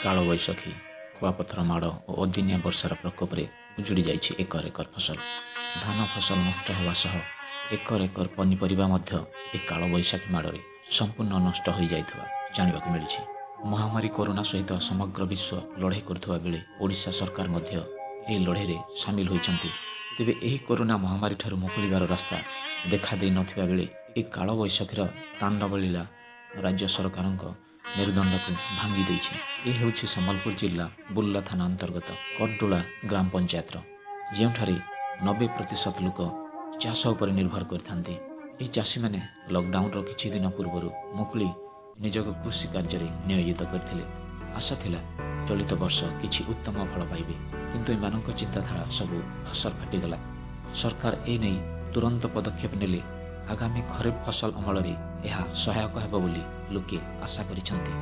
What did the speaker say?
କାଳବୈଶାଖୀ, କୁଆପଥର ମାଡ଼ ଓ ଅଦିନିଆ ବର୍ଷାର ପ୍ରକୋପରେ ଉଜୁଡ଼ି ଯାଇଛି ଏକର ଏକର ଫସଲ। ଧାନ ଫସଲ ନଷ୍ଟ ହେବା ସହ ଏକର ଏକର ପନିପରିବା ମଧ୍ୟ ଏ କାଳବୈଶାଖୀ ମାଡ଼ରେ ସମ୍ପୂର୍ଣ୍ଣ ନଷ୍ଟ ହୋଇଯାଇଥିବା ଜାଣିବାକୁ ମିଳିଛି। ମହାମାରୀ କରୋନା ସହିତ ସମଗ୍ର ବିଶ୍ୱ ଲଢ଼େଇ କରୁଥିବା ବେଳେ ଓଡ଼ିଶା ସରକାର ମଧ୍ୟ ଏହି ଲଢ଼େଇରେ ସାମିଲ ହୋଇଛନ୍ତି। ତେବେ ଏହି କରୋନା ମହାମାରୀଠାରୁ ମୁକୁଳିବାର ରାସ୍ତା ଦେଖାଦେଇ ନଥିବା ବେଳେ ଏହି କାଳବୈଶାଖୀର ତାଣ୍ଡବଲୀଳା ରାଜ୍ୟ ସରକାରଙ୍କ ମେରୁଦଣ୍ଡକୁ ଭାଙ୍ଗି ଦେଇଛି। ଏ ହେଉଛି ସମ୍ବଲପୁର ଜିଲ୍ଲା ବୁର୍ଲା ଥାନା ଅନ୍ତର୍ଗତ କରଡୋଳା ଗ୍ରାମ ପଞ୍ଚାୟତର, ଯେଉଁଠାରେ 90% ଲୋକ ଚାଷ ଉପରେ ନିର୍ଭର କରିଥାନ୍ତି। ଏହି ଚାଷୀମାନେ ଲକଡାଉନର କିଛି ଦିନ ପୂର୍ବରୁ ମୁକୁଳି ନିଜକୁ କୃଷି କାର୍ଯ୍ୟରେ ନିୟୋଜିତ କରିଥିଲେ। ଆଶା ଥିଲା ଚଳିତ ବର୍ଷ କିଛି ଉତ୍ତମ ଫଳ ପାଇବେ। କିନ୍ତୁ ଏମାନଙ୍କ ଚିନ୍ତାଧାରା ସବୁ ଫସର ଫାଟିଗଲା। ସରକାର ଏ ନେଇ ତୁରନ୍ତ ପଦକ୍ଷେପ ନେଲେ ଆଗାମୀ ଖରିଫ ଫସଲ ଅମଳରେ ଏହା ସହାୟକ ହେବ ବୋଲି ଲୋକେ ଆଶା କରିଛନ୍ତି।